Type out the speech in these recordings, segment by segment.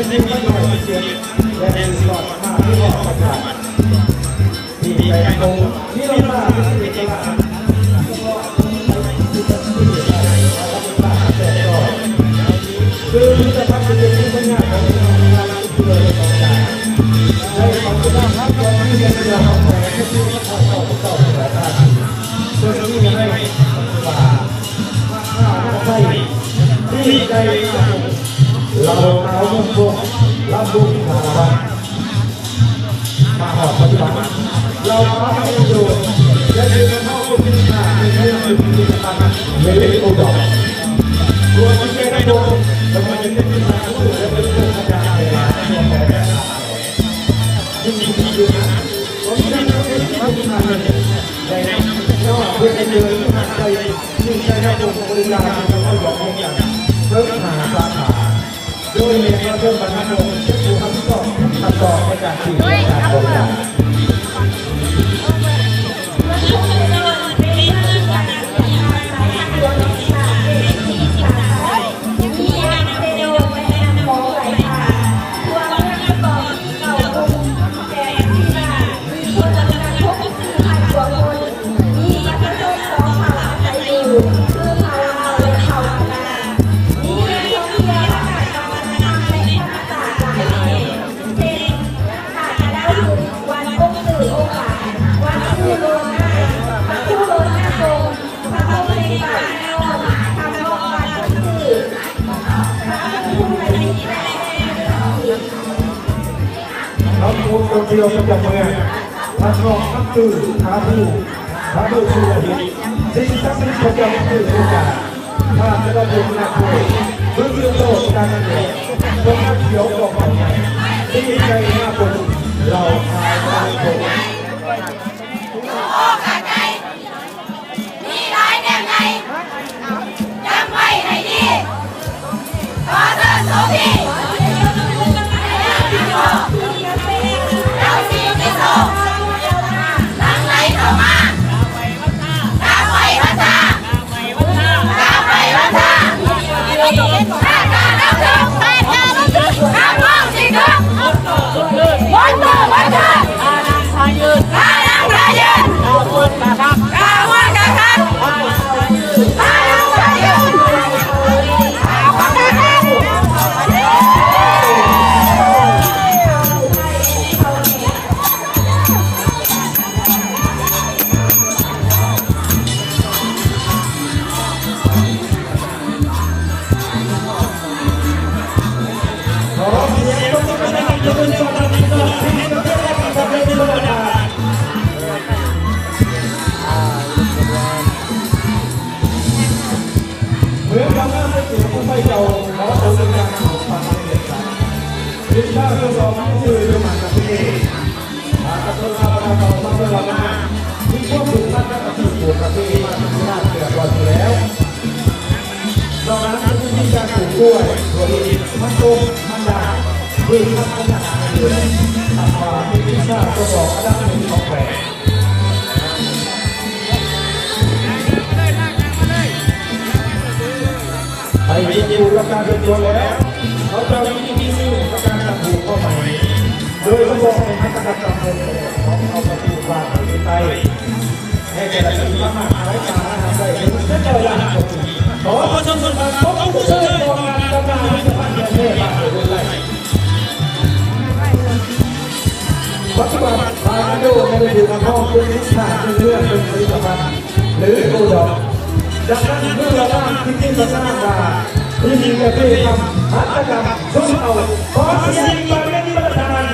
ໃນປີໜຶ່ງພັນເກົ້າຮ້ອຍສິບເຈັດ ແລະ ສິບເກົ້າ ມາຮອດປັດຈຸບັນ ມີໄປໂກ ມີລາວ ມີເອກະລາດ ຄືມິດຕະພາບທີ່ເປັນຄຸນນະພາບຂອງເຮົາ ໄດ້ຂອບຄຸນນຳຮັບ ຂອງທີ່ໄດ້ເຫຼືອເຮົາໄປໃນປີສອງພັນຊາວສອງ ເຊິ່ງມີໃນວ່າ ທີ່ໄດ້ເລົ່າຂ່າວມຸງໂປງລຳວງສາລະວັນ ມາຮອດປັດຈຸບັນ ເລົ່າຂ່າວໃຫ້ໂດນ ແລະ ເດີນເຂົ້າໄປກິນຂ້າວໃນເມືອງເປັນກິດຈະກຳເລກໂອດອກ ສ່ວນທີ່ໄດ້ນຳໂດນ ກຳລັງຈະເປັນກິດຈະກຳ ແລະ ເປັນໂຄງການໃຫຍ່ຫຼາຍ ໂດຍເເຮົາຜູ້ທ່ອງທ່ຽວປະຈຳເມືອງ ບ້ານນອກ ນ້ຳຕື້ ທ່າພູ ທ່າບູ ສຸລະດິດ ສິ່ງສັກສິດປະຈຳເມືອງ ພະເຈົ້າ ພະເຈົ້ານາໂຄ ເມືອງເມືອງໂລດ ການເງິນ ເມືອງນ້ຳຂຽວ ກອງເຂົ້າໃຫຍ່ ທີ່ໄດ້ມາພົບເລົ່າຂາຍຕາມໂຄ. ມີຫຼາຍແນວໃຫຍ່ ຈຳໄວ້ໃຫ້ດີ ຂໍເຊີນໂສພີ ເຈົ້າສີພິໂສ ຫຼັ່ງໄຫຼເຂົ້າມາ ກາບໄຫວ້ວັດທາ ກາບໄຫວ້ວັດທາ ພາການຳໂຊກ ພາການຳໂຊກ ຮັບຮອງສິກຂະ ວັດມື້ວັດຄືນ ພານັງພາຍືນ ພານັງພາຍືນ ກາມ່ວນກາຄັກ ກາມ່ວນກາຄັກ ພານັງພາຍືນ ພານັງພາຍຢືນ ພານັງພາຍຢືນ. ຂໍສຽງຕົບມືດັງໆ ເພື່ອເປັນກຳລັງໃຈ ເມື່ອຄຳນາເສດເສຍຜູ້ໄພເຈົ້າ ຂໍຕົວເດີນທາງເຂົ້າຝັ່ງເດີນທາງ ເປັນຊາວສອງຊື່ໂຍມານະເພ ອາກາດໂຕລາບານາເຂົາມາເວລາມາ ມີຄວາມຜູກພັນກັບອາຊີບປູກກາເຟມາຕັ້ງນານເກືອບຮ້ອຍປີແລ້ວ. ນອກນັ້ນຈະມີການປູກກ້ວຍ, ຖົ່ວເຫັດ, ມັນຕົ້ມ, ມັນດາງ, ພືດພັນທະນາຫານອື່ນໆ ນັບວ່າເປັນວິຊາທົດສອບອັນດັບໜຶ່ງຂອງແຂວງ. ໃຫ້ເປັນບຸນລະການສ່ວນຕົວແລ້ວ ເຂົາເຈົ້າມີວິທີຊື່ລະການຕັ້ງຮູບຄວາມໝາຍ ໂດຍສະເພາະໃນຫັດຖະກຳຂອງເຂົາປະຕິບັດວາງໃນໃຕ້ ໃນແຕ່ລະປີສາມາດຂາຍສານອາຫານໄດ້ເຖິງເຈັດຮ້ອຍລ້ານກວ່າກີບ. ຂໍປະຊາຊົນບ້ານກົກເຊີນຕໍ່ງານກຳມາພິພິທະພັນແຫ່ງແທ້ບ້ານເຮົາເດີນໄລ່. ປັດຈຸບັນ ບານາໂດ ແມ່ນຖືກຮັບຮອງເປັນສິນຄ້າເປັນເມືອງເປັນຜະລິດຕະພັນ ຫຼື ໂອດອກ. ດັ່ງນັ້ນ ເມື່ອເຮົາຕັ້ງພິທີຈັດງານວ່າ ພິທີກາເຟທຳຫັດຖະກຳຊົນເຜົ່າ ຂໍສຽງປານເປັນປະທານ.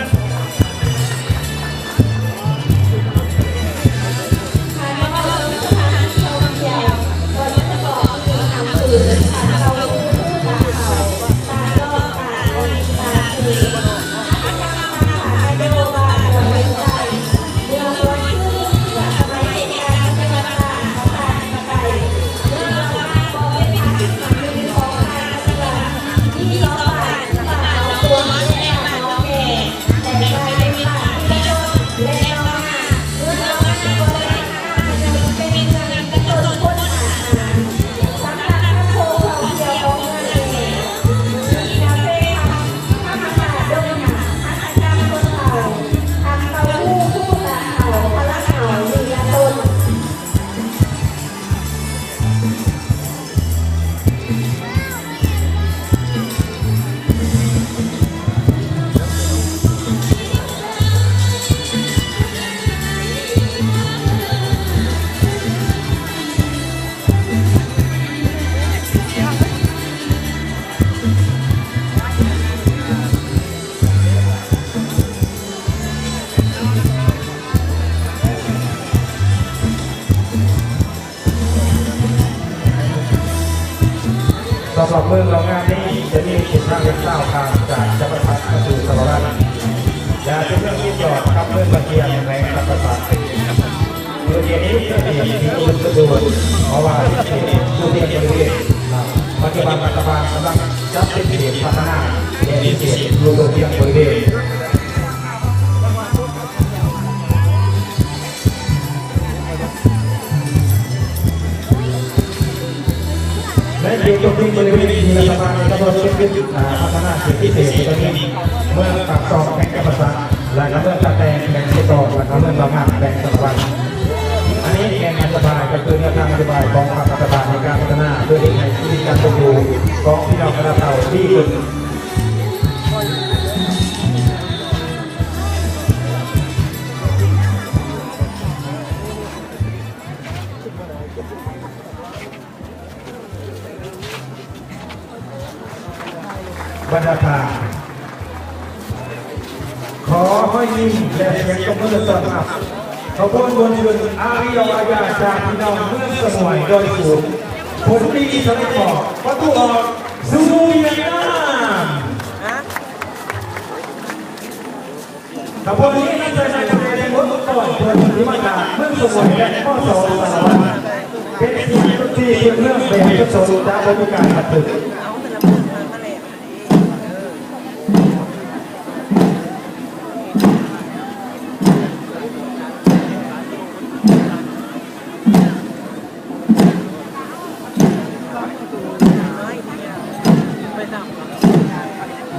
ເມືອງເຫຼົ່າງາມນີ້ຈະມີເສັ້ນທາງເລັກຊາວຜ່ານຈາກຈຳປາສັກມາສູ່ສາລະວັນ ແລະ ເປັນເມືອງຕິດຈອດກັບເມືອງບາກຽງແຂວງຈຳປາສັກ. ເມືອງນີ້ເປັນເຂດທີ່ອຸດົມສົມບູນ ເພາະວ່າເປັນເຂດພູພຽງບໍລິເວນ. ປັດຈຸບັນລັດຖະບານກຳລັງຈັດເປັນເຂດພັດທະນາເຂດພິເສດຢູ່ພູພຽງບໍລິເວນ. ໃນເຂດຕົກເປັນບໍລິເວນທີ່ລັດຖະບານກຳນົດເປັນ ອາ ພັດທະນາເຂດພິເສດ ກໍມີເມືອງປາກຊ່ອງແຂວງຈຳປາສັກ ແລະ ກະເມືອງທ່າແຕງແຂວງເຊຕອງ ແລະ ກະເມືອງເລົ່າງາມແຂວງສາລະວັນ. ອັນນີ້ແມ່ນນະໂຍບາຍ ກໍຄືແນວທາງນະໂຍບາຍຂອງພັກລັດຖະບານໃນການພັດທະນາ ເພື່ອເຮັດໃຫ້ຊີວິດການເປັນຢູ່ຂອງພີ່ນ້ອງຄະນະເຜົ່າດີຂຶ້ນ. ບັນດາທ່ານ ຂໍຮອຍຍິ້ມ ແລະ ສຽງຕົບມືຕ້ອນຮັບຂະບວນມວນຊົນອາຣີອອຍາ ຈາກພີ່ນ້ອງເມືອງສະໝວຍ ດອຍສູງ ຜົນດີສະໄລໝອກ ປະຕູອອກສູ່ຫວຽດນາມ. ຂະບວນນີ້ນຳໃຊ້ນາຍທະເບນບົດ ຕ້ອນເພື່ອນທີ່ມາຈາກເມືອງສະໝວຍ ແລະ ມສ ສາລະວັນ ເປັນສິ່ງທີ່ເມືອງແບບປະສົງຈະບໍ່ມີການບັນທຶກ.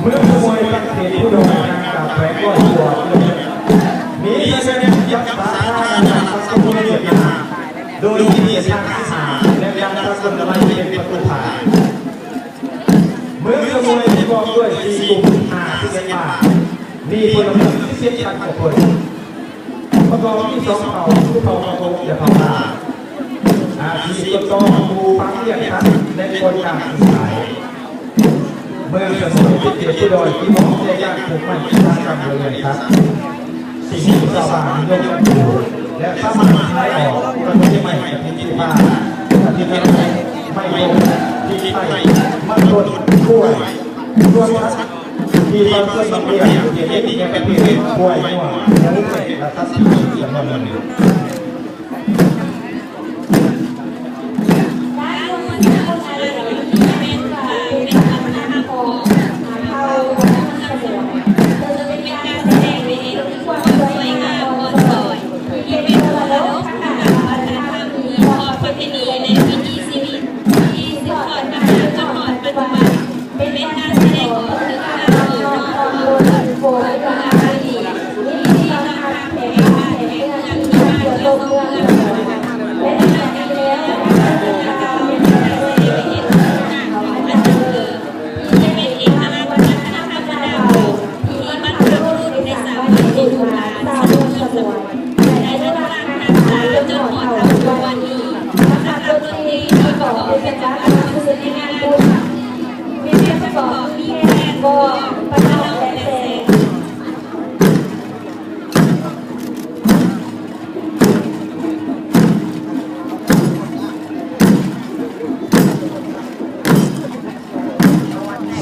ເມືອງສະໝວຍ ຕັ້ງເຂດພູດອຍຫ່າງຈາກແຂວງດອຍສະຫວັນ ມີຊາຍແດນຕິດກັບສາທາລະນະລັດ ປະຊາຊົນຫວຽດນາມ ໂດຍມີເຂດທາງທີຫ້າ ແລະ ດ້ານຕາກວັນຕະໄລເປັນປະຕູຜ່ານ. ເມືອງສະໝວຍປະກອບດ້ວຍສີ່ກຸ່ມ ຫ້າສິບເອັດບ້ານ ມີພົນລະເມືອງສິບເຈັດພັນກວ່າຄົນ. ປະກອບມີສອງເຜົ່າ ຄືເຜົ່າປາໂກ ແລະ ເຜົ່າລາວ. ອາຊີບຕົ້ນຕໍ ປູກຝັງລ້ຽງສັດ ແລະ ກວດກາຊື້ຂາຍ. ເມືອງສະໝວຍເປັນເຂດພູດອຍທີ່ເໝາະແກ່ການປູກໄມ້ອຸດສາຫະກຳ ແລະ ລ້ຽງສັດ. ສິ່ງທີ່ຊາວບ້ານນິຍົມກັນປູກ ແລະ ສາມາດຂາຍອອກກໍຄືໄມ້ກະຖິນທີ່ພາ ກະຖິນ ໄມ້ໂພກ ພິກໄທ ມັນຕົ້ນ ກ້ວຍ. ສ່ວນສັດທີ່ປະຊາຊົນມັກລ້ຽງຢູ່ເຂດນີ້ແມ່ນປະເພດຄວາຍ, ງົວ, ໝູ ແລະ ສັດທີ່ມີຈຳນວນໜຶ່ງ.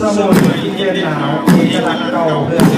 ສະໝວຍກິນເຢັນໜາວ ເອກະລັກເກົ່າເຮືອນ